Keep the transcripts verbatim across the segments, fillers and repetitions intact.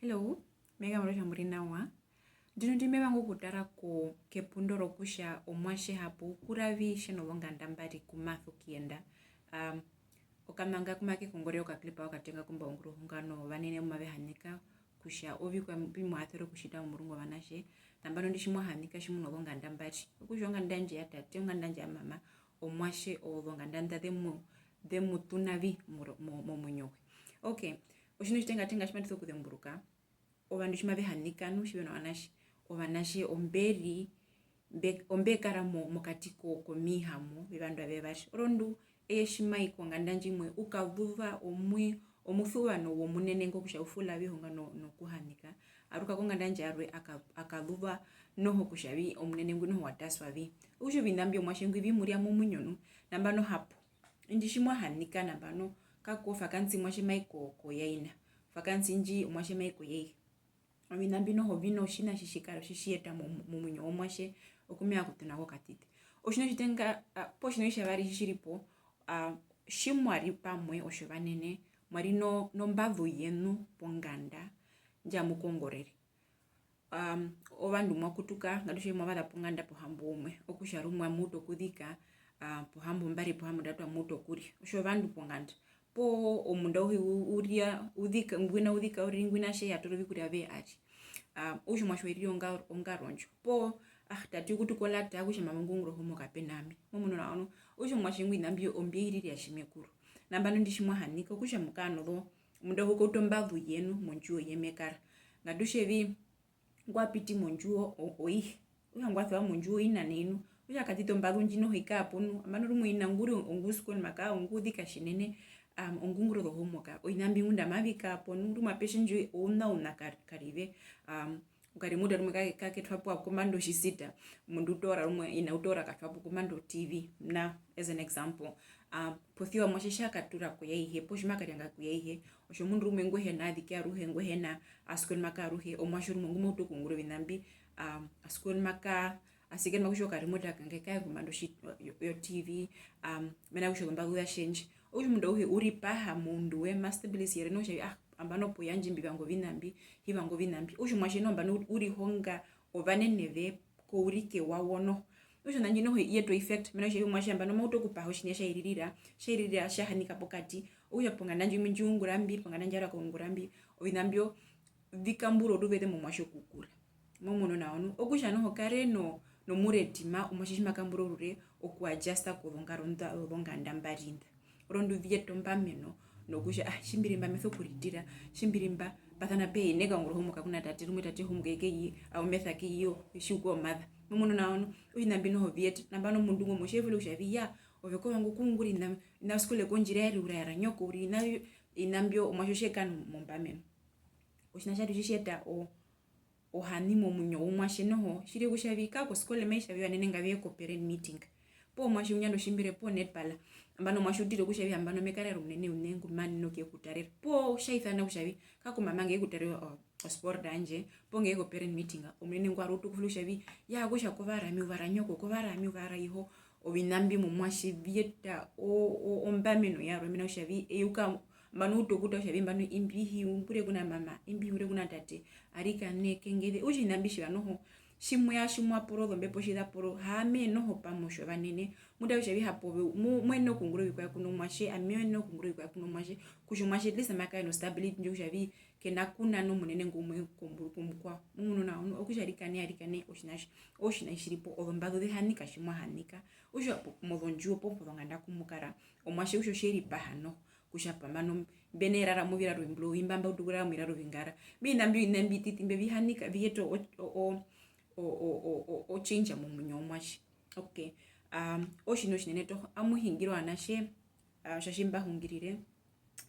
Hello, me kamuna kutja mu ri nawa. Ndino ndi me vanga okutara ko, kepu ndo rokutja omuatje hapo u kura vi tje nozonganda mbari ku ma sokuyenda. Um, okamanga ku make kongorere okaklipa okatenga ku mba ungura ohunga novanene mbu mave hanika kutja ovikwaye mbi mwa sere okutjita momurungu wovanatje. Nambano ndi tji mwa hanika tji mu nozonganda mbari. Okutja onganda yandje ya tate, onganda yandje ya mama, omuatje, ozonganda nda ze mu, ze mu tu navi mo-, mo-, momuinyo we. Ok, otjiṋa otjitengatenga tji matu sokuzemburuka, ovandu tji mave hanika nu tji ve novanatje, ovanatje ombe ri, mbe-, ombe kara mo-, mokati ko-, komihihamo vyovandu avevari. Orondu eye tji ma i konganda ndjimwe, u kazuva omwi-, omusuvano womunene ngo kutja u fula vi ohunga no-, nokuhanika, aruka konganda ndjarwe a ka-, a kazuva noho kutja vi omunene ngwi noho wa taswa vi. Okutja oviṋa mbyo omuatje ngwi vi mu rya momuinyo nu, nambano hapo. Indi tji mwa hanika nambano, kako vakansi omuatje ma i ko-, koyaina, vakansi ndji omuatje ma i koyaihe. Oviṋa mbi noho vi notjiṋa tji tji kara tji tji yeta mo-, momuinyo womuatje okumeva kutuna ko katiti. Otjiṋa otjitenga, a, poo tjiṋa otjitjavari tji tji ri po, a, tji mwa ri pamwe otjovanene, mwa ri no-, nombazu yeṋu ponganda ndja mu kongorere. Um, ovandu mwa kutuka, ngatu tje mwa vaza ponganda pohambo umwe, okutja rumwe amu utu okuzika, ah, pohambo mbari, pohambo ndatu amu utu okurya. Otjovandu ponganda. Poo omundu auhe u-, u rya, u zika, ngwina u zika uriri ngwina tje ya toora ovikurya vye a ri. Ah, okutja omuatje we rire onga-, ongaro ndjo. Poo, ah, tate u kutuka olata, okutja mama ngu ungura ohomoka pe na ami. Mo munu nao nu? Okutja omuatje ngwi oviṋa mbyo ombi irira tjimekuru. Nambano indi tji mwa hanika, okutja mu kara nozo-, omundu auhe u kauta ombazu yeṋu mondjuwo ye me kara. Ngatu tje vi, ngwa piti mondjuwo o-, oihe. Okutja ngwa sewa mondjuwo oina nai nu. Okutja a katiti ombazu ndji noho i kara po nu. Nambano rumwe oina ngu ri ongu school maka, ongu zika tjinene, um, ongu ungura ozohomoka. Oina mbi ngunda mavi kara po nu. Rumwe ape tjendje ouṋa ouṋa ka-, karive. Um, okarimuta rumwe ka-, ka ketwa po komanda otjisita. Omundu u toora rumwe, ina u toora a katwa po komanda o T V. Na, as an example. Um, posia omuatje tja katura koyaihe, poo tji ma karianga koyaihe, otjomundu rumwe ngu hi na aziki aruhe, ngu hi na a school maka aruhe, omuatje rumwe ngu ma utu okuungura oviṋa mbi, um, a school maka, a sikirima kutja okaremote kange kaye kombanda otji-, yo, yo T V, um, mena rokutja ozombazu za tjendje. Okutja omundu auhe u ri paha moundu we, ma stabilisere noho kutja, ah, nambano poyandje mbi vanga oviṋa mbi, hi vanga oviṋa mbi. Okutja omuatje noho nambano u rihonga ovanene ve kourike wawo noho. Okutja ona ndji noho i yeta o effect, mena rokutja omuatje nambano ma utu okupaha otjiṋa tja iririra, tja iririra tja hanika pokati, okutja ponganda ndji, ndji ungura mbi, ponganda ndjarwe a kaungura mbi, oviṋa mbyo vi kambura oruveze momuatje okukura. Mo munu nao nu? Okutja noho kare no-, nomuretima, omuatje tji ma kambura orure oku adjusta kozongaro nda, ozonganda mbari nda. Orondu vi yeta ombameno, nokutja, ah, tji mbi ri mba me sokuritira, tji mbi ri mba, mba sana pehi, ine kaungura ohomoka ku na tate, rumwe tate ohomoka eke i, au mesa ke iyo, tji u ku omaza. Mo munu nao nu? Oviṋa mbi noho vi yeta, nambano omundu umwe mo tjevere kutja vi, ya, ove ko vanga okuungura oviṋa, oviṋa vyoskole kondjira ya ri uraera nyoko, uriri oviṋa mbyo, omuatje otje kara mombameno. Otjiṋa tjatatu tji tji yeta o-, ohani momuinyo womuatje noho, tjiri kutja vi, ka koskole mai tja vi ovanene ngave ye ko parent meeting. Poo omuatje u nyanda otjimbere poo netball, nambano omuatje u tira kutja vi nambano me karere omunene uṋe ngu ma yenene okuyekutarera. Poo tja isana kutja vi, ka ku mama nge yekutarere o-, osport yandje, poo nge ye ko parent meeting, omunene ngwarwe u utu okufula kutja vi, ya kutja ko vara ami u vara nyoko, ko vara ami u vara iho, oviṋa mbi momuatje vi yeta o-, o-, ombameno yarwe, mena rokutja vi, eye u ka-, nambano u utu okuuta kutja vi nambano imbi hi ungure ku na mama, imbi hi ungure ku na tate, arikana kengeze, okutja oviṋa mbi tjiva noho, tji mwe ya tji mwa poro ozombepo tji za poro, haame noho pamwe otjovanene, mu tara kutja vi hapo ove, mu-, mo yenene okuungura ovikwaye ku nomuatje, ami me yenene okuungura ovikwaye ku nomuatje, kutja omuatje at least ma kare no stability ndjo kutja vi, ke na ku na nomunene ngumwe komburu komukwao. Mo munu nao nu? Okutja arikana, arikana otjiṋa tjo, otjiṋa tji ri po, ozombazu ze hanika tji mwa hanika. Okutja po-, mozondjuwo poo pozonganda ku mu kara, omuatje kutja otje ri paha noho, kutja nambano mbe ne rara moviraro ovimblow, imba mba utu okurara moviraro ovingara. Mbi oviṋa mbi, oviṋa mbi titi mbi vi hanika, vi yeta o-, o-, o change momuinyo womuatje. Ok, um, otjiṋa otjinene toho, amu hingire ovanatje, uh, otja tji mba hungirire,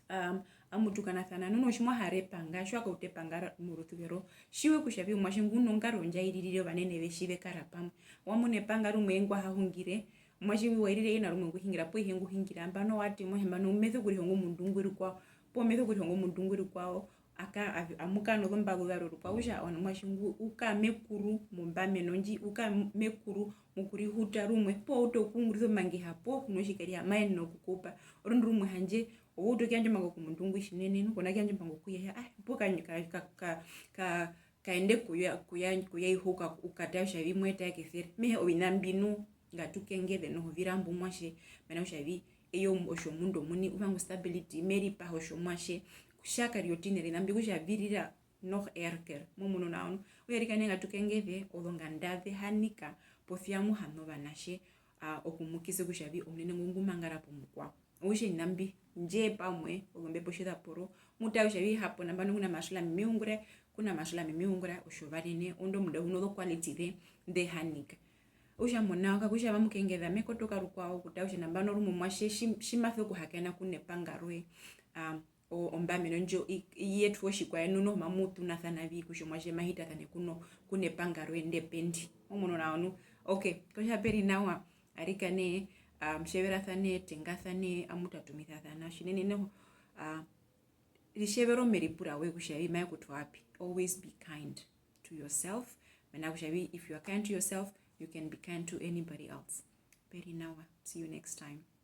um, amu tukanasana, nu noho tji mwa hara epanga, tji wa kauta epanga ra-, morusuvero, tjiwe kutja vi omuatje ngu nongaro ndja iririre ovanene ve tji ve kara pamwe. Wa muna epanga rumwe ngwa ha hungire, omuatje ngwi wa irira ina rumwe ngu hingira poo ihe ngu hingira, nambano wa tja omuatje nambano me sokurihonga omundu ngwi rukwao, poo me sokurihonga omundu ngwi rukwao, aka-, avi-, amu kara nozombazu zarwe rukwao, okutja omuatje ngwi u kara mekuru mombameno ndji, u kara mekuru mokurihuta rumwe, poo u utu okuungurisa omangeha, poo ku notjikariha ma yenene okukupa, orondu rumwe handje Outu okuyandja ombango komundu ngwi tjinene, nu kona kuyandja ombango kuye, ah, mbo ka, ka, ka, ka, ka, kaende kuya, kuya, kuya iho uka, ukatara kutja vi mwe ta kesere. Mehee oviṋa mbi nu, ngatu kengeze noho, vi ramba omuatje, mena kutja vi, eye om-, otjomundu omuini, u vanga o stability, me ripaha otjomuatje, kutja kari otinere, oviṋa mbi kutja vi rira, nog erger, mo munu nao nu. Okutja arikana ngatu kengeze ozonganda ze hanika posi ya mu hana ovanatje, a, okumukisa kutja vi omunene ngo ngu mangara pomukwao. Okutja oviṋa mbi, ndee pamwe ozombepo tji za poro, mu tara kutja vi hapo nambano ku na masulami me ungura, ku na masulami me ungura, otjovanene, orondu omundu auhe u nozo quality ze, nḓe hanika. Okutja monao, kakutja mamu kengeza, me kotoka rukwao, okutara kutja nambano rumwe omuatje tji, tji ma sokuhakaena ku nepanga roye, a, o-, ombameno ndjo i-, i yetwa otjikwaye, nu noho mamu tunasana vi kutja omuatje ma hitasane kuno, ku nepanga roye nḓe pe ndi. Mo munu nao nu. Ok, kutja pe ri nawa, arikana, um, tjeverasane, tengasane, amu tatumisasana, tjinene noho, uh, ritjevera omeripura woye kutja vi maye ku twa pi. Always be kind to yourself. Mena kutja vi, if you are kind to yourself, you can be kind to anybody else. Pe ri nawa. See you next time.